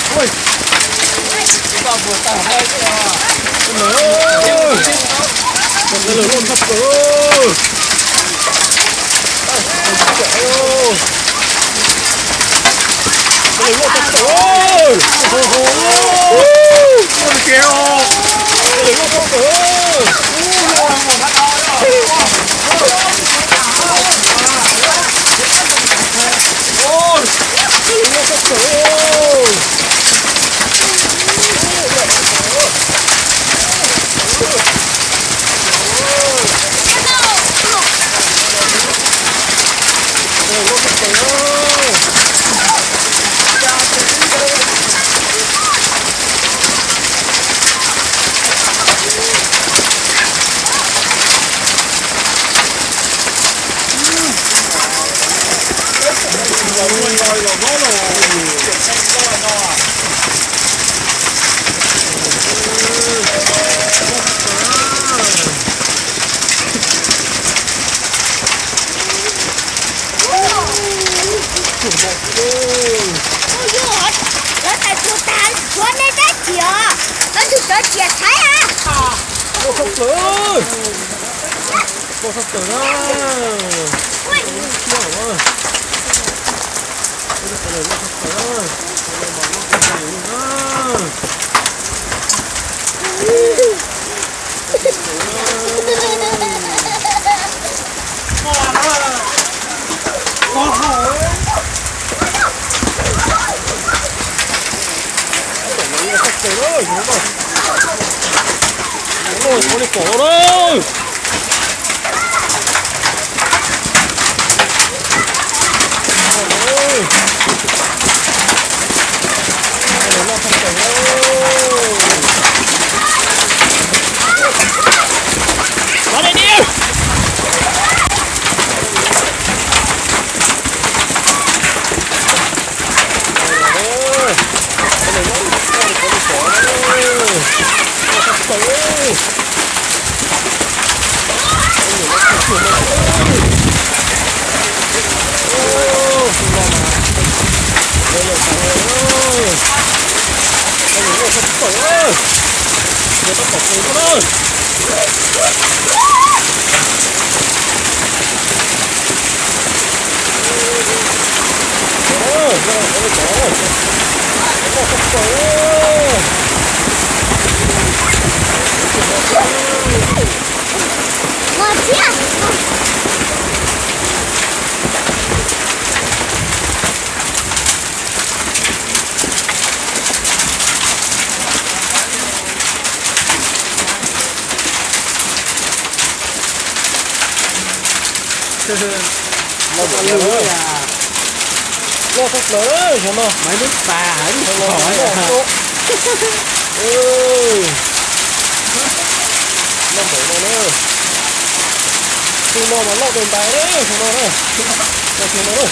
Ua, lawv loj tshaj plaws. Lawv loj tshaj plaws. Lawv loj tshaj plaws. Ua, lawv tawm tuag tag, tshuav nej dab tsi os? Lawv tus tsov tsiam Thaib a. Loj tshaj plaws, loj tshaj plaws na. Loj tshaj plaws xyoo no. Maiv lub pas loj. Loj npaum no na. Xyoo no mas loj dua ntais xyoo no na. Xyoo no na.